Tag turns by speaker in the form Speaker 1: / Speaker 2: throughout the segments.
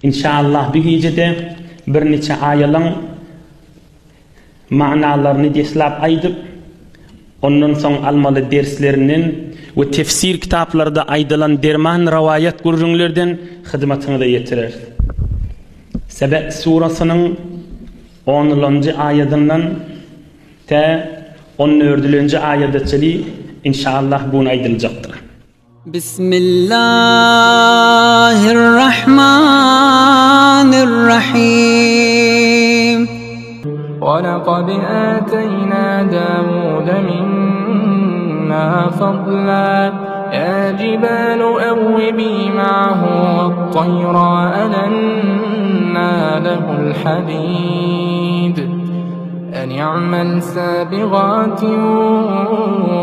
Speaker 1: Inşallah bu gijede birniçe aýalaň manalaryny deslap aýdyp, ondan soň almaly derslerinden we tefsir kitaplarda aýdylan derman rowaýat gürrüňlerden hyzmatyňyza ýetireris. Sebe surasynyň onulanjy aýadyndan tä on dördülenji aýada çeli inşallah bu gün aýdyljakdyr.
Speaker 2: Bismillahirrahmanirrahim.
Speaker 3: Walakad atayna Dawuda minna fadla Ya jibalu awwibi ma'ahu wat-tayra alanna lahul hadid. An i'mal sabigatin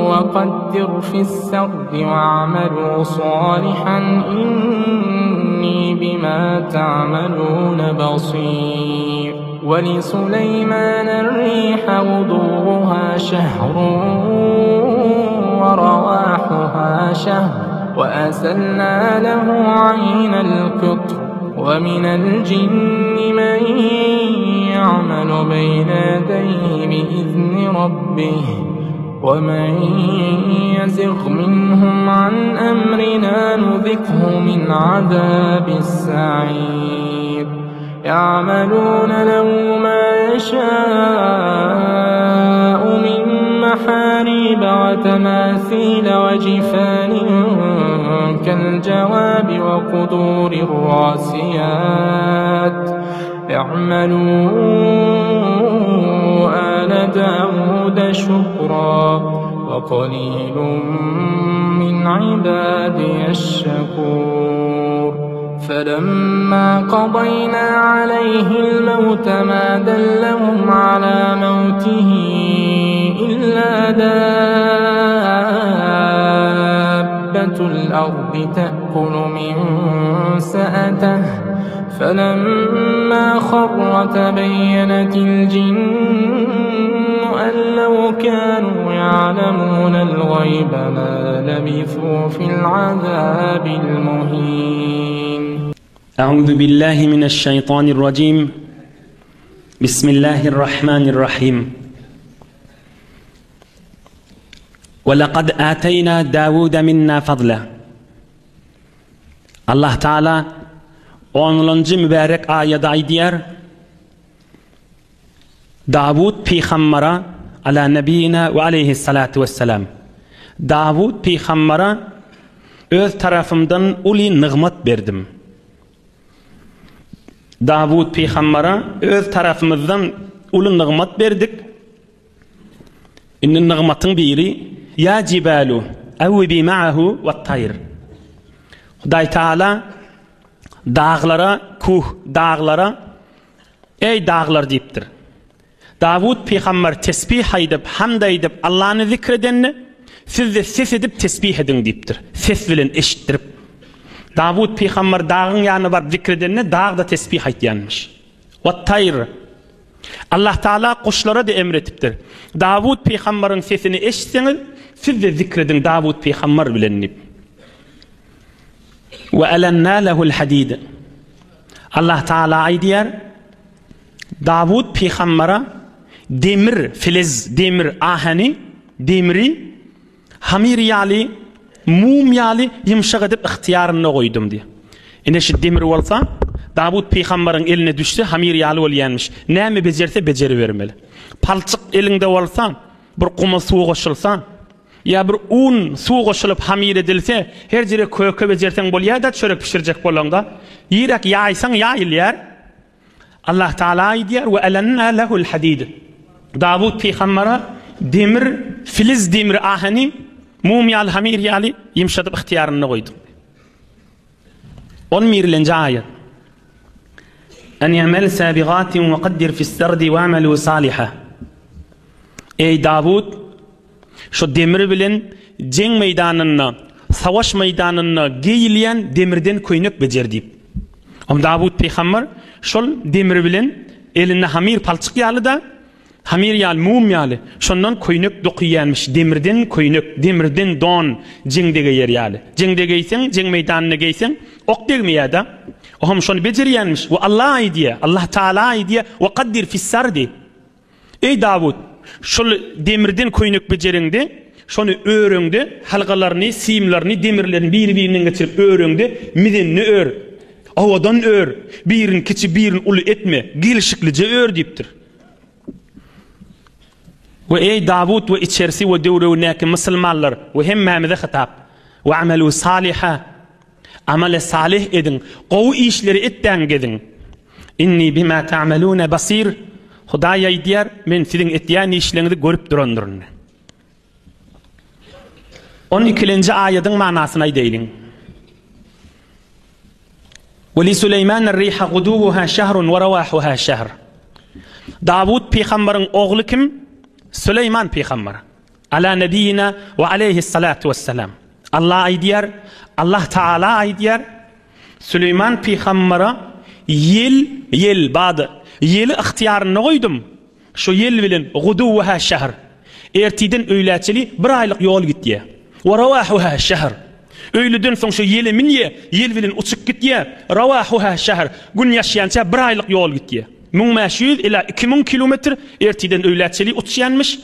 Speaker 3: wa qaddir fis-sardi wa'malu salihan inni bima ta'maluna basir. Wa li Sulaymana ar-riha ghuduwwuha shahrun wa rawahuha shahr wa asalna lahu 'aynal qitr wa minal jinni man ya'malu bayna yadayhi bi-izni rabbih wa man yazigh minhum 'an amrina nudhikhu min 'adabis sa'ir. Ya'maluna lahu ma yasha'u min mahariba wa tamathila wa jifanin kal-jawabi wa qudurir rasiyat. I'malu ala Dawuda shukra wa qalilun min ibadiyash shakur. Falamma qadayna alayhil mawta ma dallahum ala mawtihi illa dabbatul ardi ta'kulu min sa'atihi. Falamma kharra tabayyanatil jinnu an law kanu ya'lamunal ghayba ma labithu fil azabil muhin.
Speaker 1: A'udhu billahi mineş şeytanirracim. Bismillahirrahmanirrahim. Ve lekad ateyna Dawuda minna fadla. Allah Taala onlanjy mübärek aýada aýdýar, Dawut pygambara ala nebiyina we aleyhissalatu vesselam Dawut pygambara öz tarapymdan uly nygmat berdim. Dawut pygambara öz tarapymyzdan uly nygmat berdik. Indi nygmatyň biri Ýa jibalu awwibi ma'ahu wat-taýr. Hudaý Taala daglara, kuh daglara Eý daglar diýipdir. Dawut pygamber tesbih aýdyp, hamd aýdyp, Allany zikr edende, siz-de ses edip tesbih ediň diýipdir. Ses bilen eşitdirip. Dawut pygamber dagyň ýanyna baryp zikr edende, dag-da tesbih aýtýanmyş. Wat-taýr. Allah Taala guşlara-da emr etipdir. Dawut pygambaryň sesini eşitseňiz, siz-de zikr ediň Dawut pygambar bilen diýip. We alanna lehul hadid. Allah Taala aýdýar, Dawut pygambara demir, filiz, demir, ahany, demiri Hamyr ýaly, mum ýaly ýumşak edip ygtyýarynda goýdum diýýär. Ine şu demir bolsa, Dawut pygambaryň eline düşse hamyr ýaly bolýanmyş. Näme bejerse bejeribermeli. Palçyk eliňde bolsa, bir guma suw goşulsa, ýa bir un suw goşulyp hamyr edilse, her jere köke bejerseň bolýar-da çörek bişirjek bolaňda. Ýiräk ýaýsaň ýaýylýar. Allah Taala aýdýar, Ve elenna lehul hadid. Dawut pygambere demir, filiz demir aheni, mum ýaly, hamir ýaly ýumşadyp ygtyýarynda goýduk. On birlenji aýat. En yamel sabigatin we kaddir fis-sardi wa'malu saliha. Eý Dawut, Şo demir bilen jeň meýdanynda, savaş meýdanynda geýilýän demirden köýnek bejer diýip. Om Dawut pygamber şol demir bilen elinde hamyr palçyk ýaly-da, Hamyr ýaly, mum ýaly. Şondan köýnek dokyýanmyş, demirden köýnek, demirden don, jeňde geýer ýaly. Jeňde geýseň, jeň meýdanynda geýseň, ok degmeýär-dä. Ohem şony bejerýänmiş. We Allah aýdýar, Allah Taala aýdýar, Wa kaddir fis-sardi. Eý Dawut, şol demirden köýnek bejereňde, şony öreňde, halgalaryny, simlerini, demirlerini biri-birinden geçirip öreňde, mizenini ör. Owadan ör, birini kiçi, birini uly etme, gelşiklije ör diýipdir. We eý Dawut we içerisi we döwregindäki musulmanlar we hemmämize hitap, We amelu saliha, Amale salyh ediň, gowy işleri etdäň geziň. Inni bima ta'malune basir, Hudaý aýdýar, men siziň etýän işleriňizi görüp durandyryn. On ikilenji aýadyň manasyny aýdaýlyň. We li Süleýmana riha guduwuha şehrun we rawahuha şehr. Dawut pygambaryň ogly kim? Süleýman pygambar. Ala nebiýina we aleýhissalatu wessalam. Allah aýdýar, Allah Taala aýdýar, Süleýman pygambara ýel, ýel, bad, ýeli ygtyýarynda goýdum. Şo ýel bilen guduwuha şehr. Ertiden öýläçeli bir aýlyk ýol gitýär. We rawahuha şehr. Öýleden soň şo ýele münýär, ýel bilen uçup gitýär. Rawahuha şehr. Gün ýaşýança bir aýlyk ýol gitýär. 1500 ila 2000 kilometr ertiden öýläçeli uçýanmyş.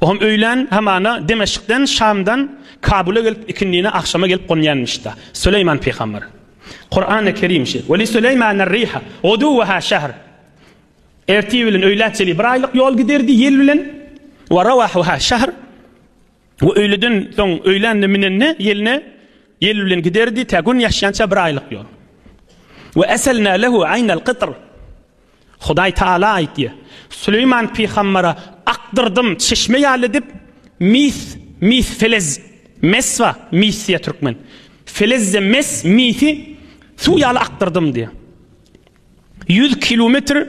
Speaker 1: Ohm öýlän hamana Demeşkden, Şamdan Kabula gelip ikindine agşama gelip gonýanmyş-da. Süleýman pygamber. Kurany Kerim şi. We li Süleýmana riha guduwuha şehr. Ertir bilen öýlä çenli bir aýlyk ýol giderdi ýel bilen. We rawahuha şehr. We öýleden soň öýlände minende ýeline ýel bilen giderdi tä gün ýaşýança bir aýlyk ýol. We eselna lehu aynal gytr. Hudaý Taala aýtýar, Süleýman pygambere akdyrdym çeşme ýaly edip mis, mis felez, mes bar, mis diýýär türkmen. Felezze mes, misi suw ýaly akdyrdym diýýär. 100 kilometr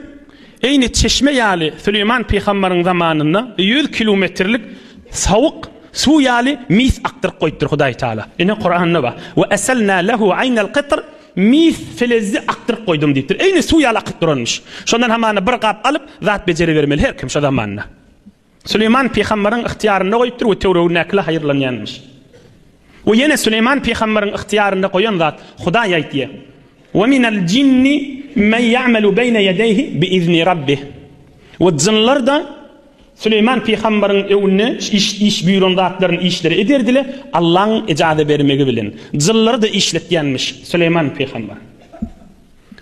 Speaker 1: eýni çeşme ýaly Süleýman pygambaryň zamanynda 100 kilometrlik sowuk suw ýaly mis akdyryp goýupdyr Hudaý Taala. Ine Kuranda bar. We eselna lehu aynal qitr mis felezzi akdyryp goýdum diýipdir. Eýni suw ýaly akyp duranmyş. Şondan hamana bir gap alyp zat bejerebermeli her kim şo zamanda. Süleýman pygambaryň ygtyýarynda goýupdyr we töweregindäkiler haýyrlanýanmyş. We ýene Süleýman pygambaryň ygtyýarynda goýan zat Hudaý aýtýar, We minel jinni men ýa'melu beýne ýedeýhi biizni rabbih. We jynlar-da Süleýman pygambaryň öňünde iş iş buýran zatlaryny işleri ederdiler, Allaň ejaza bermegi bilen. Jynlary-da işletýänmiş Süleýman pygambar.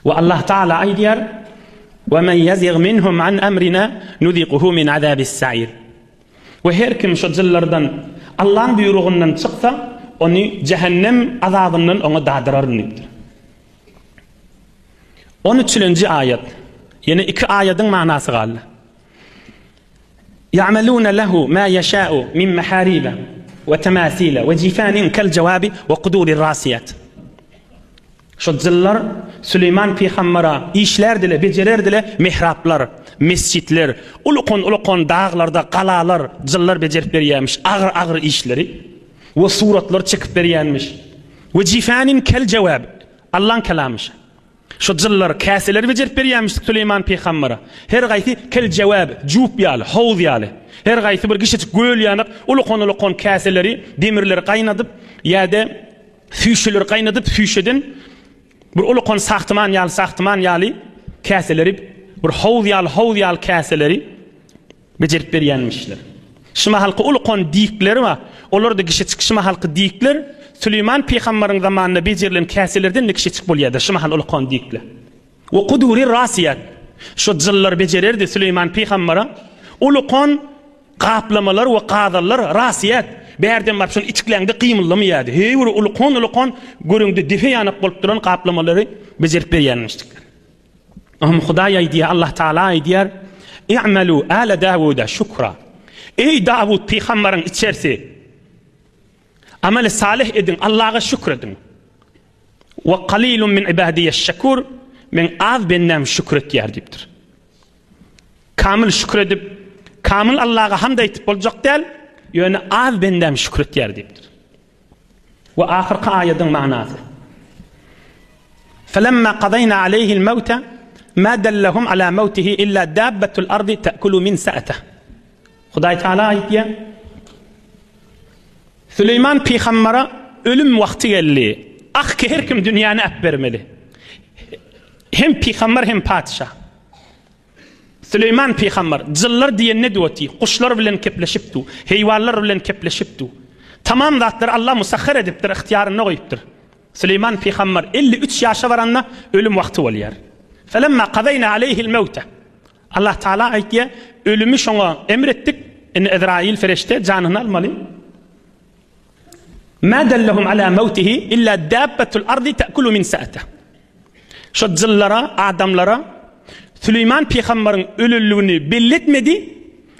Speaker 1: We Allah Taala aýdýar, Ve men ýezig minhum an emrina nuziquhu min azabis sa'ir. We her kim şo jyllardan Allaň buýrugyndan çyksa, ony jähennem azabyndan oňa dadyraryn diýipdir. On üçülenji aýat. Ýene iki aýadyň manasy galdy. Ýa'meluna lehu ma ýeşâ'u min mahariba we temasila we jifanin kel jawabi we kudurir rasiýat. Şo jyllar Süleýman pygambara işlärdi-le, bejererdi-le mihraplar, mesjitler, ulukan-ulukan daglarda galalar jyllar bejerip berýärmiş, agyr-agyr işleri we suratlar çekip berýärmiş. We jifanin kel jawab, Allaň kelamyş. Şo jyllar käseleri bejerip berýärmiş Süleýman pygambara. Her gaýsy kel jawab, jup ýaly, howuz ýaly. Her gaýsy bir kiçijik göl ýanak ulukan-ulukan käseleri, demirleri gaýnadyp, ýa-da Süýşeleri gaýnadyp, süýşeden bir ulukan sagtyman ýaly, sagtyman ýaly käseleri, bir howuz ýaly, howuz ýaly käseleri bejerip berýänmişler. Şu mahalky ulukan dikleri bar. Olar-da kişiçik. Şu mahalky dikler Süleýman pygambaryň zamanynda bejerilen käselerden-de kişiçik bolýardy. Şu mahal ulukan dikler. We kuduri rasiýat. Şu jyllar bejererdi Süleýman pygambara. Ulukan Gaplamalar we gazallar rasyýat, bärden baryp şony içikläňde gymyldamaýardy. Heý bir ulukan-ulukan göreňde depe ýanak bolup duran gaplamalary bejerip berýänmişdikler. Ohm Hudaý aýdýar, Allah Taala aýdýar, I'malu ala Dawuda şukra. Eý Dawud pygambaryň içersi, ameli salyh ediň, Allaha şükür ediň. Wa qalilun min ibadiyeş-şekur, meň az bendäm şükür etýär diýipdir. Kamyl şükür edip, kamyl Allaga hamd aýtyp boljak däl, ýöne az bendäm şükür etýär diýipdir. We ahyrky aýadyň manasy. Felemma qadayna aleyhi'l mewte. Ma dallahum ala mawtihi illa dabbatul ardi ta'kulu min sa'atah. Hudaý Taala aýtýar, Süleýman pygambere ölüm wagty geldi. Ah ki her kim dünýäni äpbermeli. Hem pygamber hem patyşa. Süleýman pygamber jynlar diýen ne oty, guşlar bilen kepleşipdi, heýwanlar bilen kepleşipdi. Tamam zatlary Allah musahhar edipdir, ygtyýarynda goýupdyr. Süleýman pygamber 53 ýaşa baranda ölüm wagty bolýar. Felemma kazaýna aleýhil mewte. Allah Taala aýtýar, ölümi şoňa emr etdik, indi Ezraýyl fereşte janyny almaly. Ma dallahum ala mawtihi illa dabbatul ardi ta'kulu min sa'atih. Şo jynlara, adamlara Süleýman pygamberiň ölenligini belli etmedi,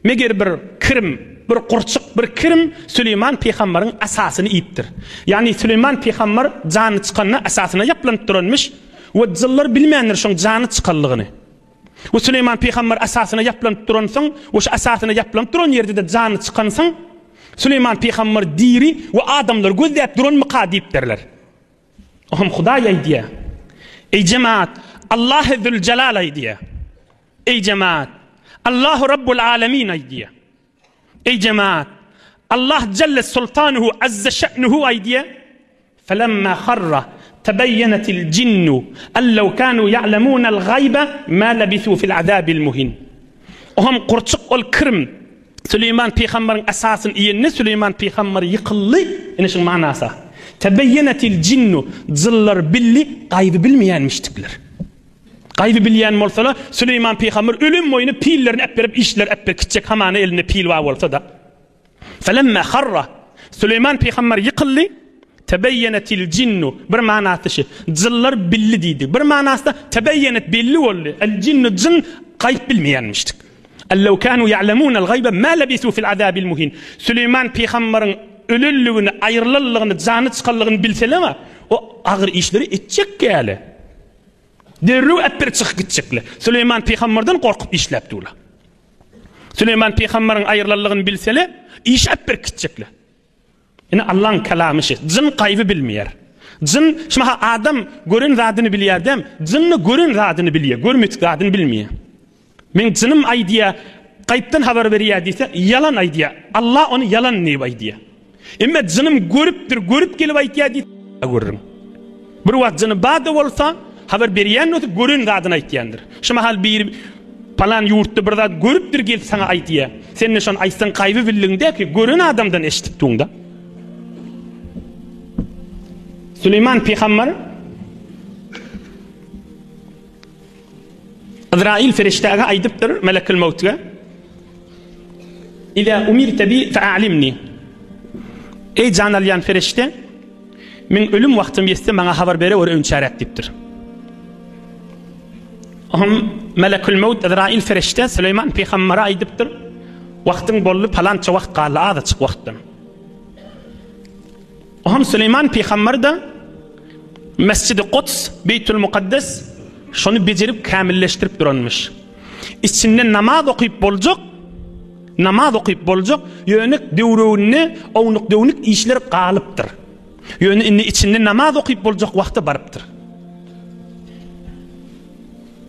Speaker 1: meger bir kirim, bir gurçuk, bir kirim Süleýman pygamberiň asasyny iýipdir. Ýagny Süleýman pygamber jany çykanda asasyna ýaplanyp duranmyş we jynlar bilmändir şoň jany çykanlygyny. We Süleýman pygamber asasyna ýaplanyp duransoň we şu asasyna ýaplanyp duran ýerde-de jany çykansoň, Süleýman pygamber diri we adamlar gözläp duranmyka diýipdirler. Oňam Hudaý aýdýar, Eý jemaat, Allahy Züljelal aýdýar. Eý jemaat, Allahu Rabbul Alemin aýdýar. Eý jemaat, Allah Jelle Sultanuhu Azze Şe'nuhu aýdýar, Felemma harra tebeýenetil jinnu en lew kanu ýa'lemunel gaýbe ma lebisu fil azabil muhin. Oňam gurçuk ol kirim Süleýman pygamberiň asasyny iýende Süleýman pygamber ýykyldy, ine şuň manasy. Tebeýenetil jinnu, jynlar bildi, gaýby bilmeýänmişdikler. Gaýby bilýän bolsalar, Süleýman pygamber ölüm boýuna pillerini äpberip, işleri äpberip gitjek hamana elinde pil bar bolsa-da. Felemme harra, Süleýman pygamber ýykyldy, Tebeýenetil jinnu, bir manasy şi, jynlar bildi diýdi. Bir manasy-da tebeýenet belli boldy, el jinnu jyn gaýyp bilmeýänmişdik. En lew kanu ýa'lemunel gaýbe ma lebisu fil azabil muhin. Süleýman pygamberiň ölenligini, aýrylanlygyny, jany çykanlygyny bilseler, o agyr işleri etjek ýaly. Derrew äpbir çykyp gitjekler. Süleýman pygamberden gorkup işläp durlar. Süleýman pygamberiň aýrylanlygyny bilseler, iş äpbir gitjekler. Ine Allaň kelamy şi. Jyn gaýby bilmeýär. Jyn, şumaha adam gören zadyny bilýär däm, jyn-da gören zadyny bilýär, görmedik zadyny bilmeýär. Meň jynym aýdýar, gaýypdan habar berýär diýse, ýalan aýdýar. Allah ony ýalan diýip aýdýar. Emma jynym görüpdir, görüp gelip aýdýar diýse, gürrüň. Bir wagt jyny bar-da bolsa, habar berýän bolsa, gören zadyny aýtýandyr. Şu mahal biri palan ýurtda bir zat görüpdir gelip saňa aýdýar. Sen-de şony aýtsaň gaýby bildigiň-dä ki, gören adamdan eşidipdiň-da. Süleýman pygamber Yzraýyl ferişdäge aýdypdyr, Melekül Mewtge, Iza umirte bi fe'alimni. Eý jan alýan ferişde, meň ölüm wagtym ýetse maňa habar berewer öňçäräk diýipdir. Ohm Melekül Mewt Yzraýyl ferişde Süleýman pygambere aýdypdyr, Wagtyň boldy, palança wagt galdy, azajyk wagtdan. Ohm Süleýman pygamber-de Mesjidi Kuds, Beýtül Mukaddes, şony bejerip kämilleşdirip duranmyş. Içinde namaz okyp boljak, namaz okyp boljak, ýöne döwreginde ownuk-döwnük işler galypdyr. Ýöne indi içinde namaz okyp boljak wagta barypdyr.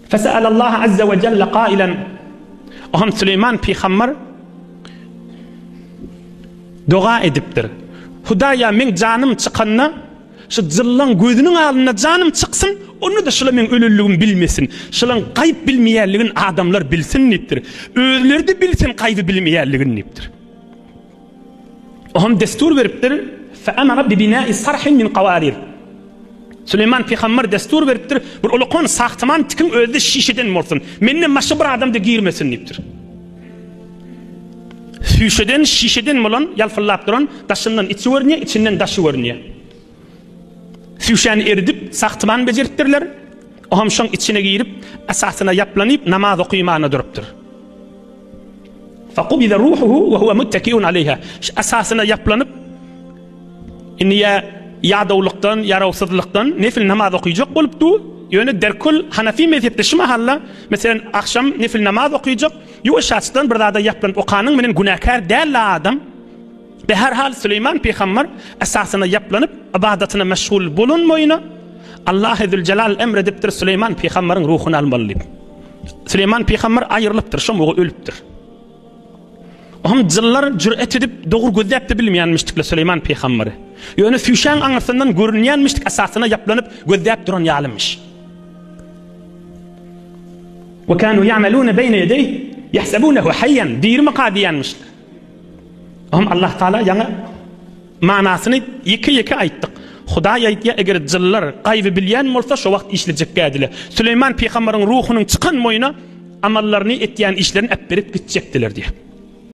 Speaker 1: Fesealallaha azze we celle kailen Ohm Süleýman pygamber doga edipdir. Hudaýa meň janym çykanda şu jyllaň gözüniň alnynda janym çyksyn, onda-da şula meň ölenligimi bilmesin. Şulaň gaýyp bilmeýänligini adamlar bilsin diýipdir. Özleri-de bilsin gaýyby bilmeýänligini diýipdir. Ohm destur beripdir, Fe'emara bibinai sarhin min kawarir. Süleýman pygamber destur beripdir, bir ulakan sahtyman tikiň özi-de şişeden bolsun. Menden başga bir adam-da girmesin diýipdir. Süýşeden, şişeden bolan, ýalpyldap duran, daşyndan içi görünýär, içinden daşy görünýär. Süýşäni eridip, sahtyman bejeripdirler. Ohm şoň içine girip, esasyna ýaplanyp, namaz okymana durupdyr. Faqubida ruhuhu we huwa muttakiun aleyha. Şu esasyna ýaplanyp, indi ýa ýadawlykdan, ýarawsyzlykdan nefil namaz okyjak bolup dur. Ýöne derkul Hanafi mezhepde şu mahalla, meselem, agşam nefil namaz okyjak, ýuwaşjaçdan bir zada ýaplanyp okanyň bilen günäkär däl-de adam. Be her hal Süleýman pygamber esasyna ýaplanyp, ybadatyna meşgul bolan boýuna. Allahy Züljelal emr edipdir Süleýman pygambaryň ruhuny almaly diýip. Süleýman pygambar aýrylypdyr, şo mugy ölüpdir. Ohm jynlar jüret edip dogry gözläp-de bilmeýänmişdikler Süleýman pygambary. Ýöne süýşäň aňyrsyndan görünýänmişdik asasyna ýaplanyp gözläp duran ýalymyş. We kanu ýa'melune beýne ýedeýh ýahsebunehu haýýan dirimika diýýänmişler. Ohm Allah Taala ýaňy manasyny ýeke-ýeke aýtdyk. Hudaý aýtýar eger jynlar gaýby bilýän bolsa şo wagt işlejekgädiler. Süleýman pygambaryň ruhunyň çykan boýuna amallaryny etýän işlerini äpberip gitjekdiler diýýär.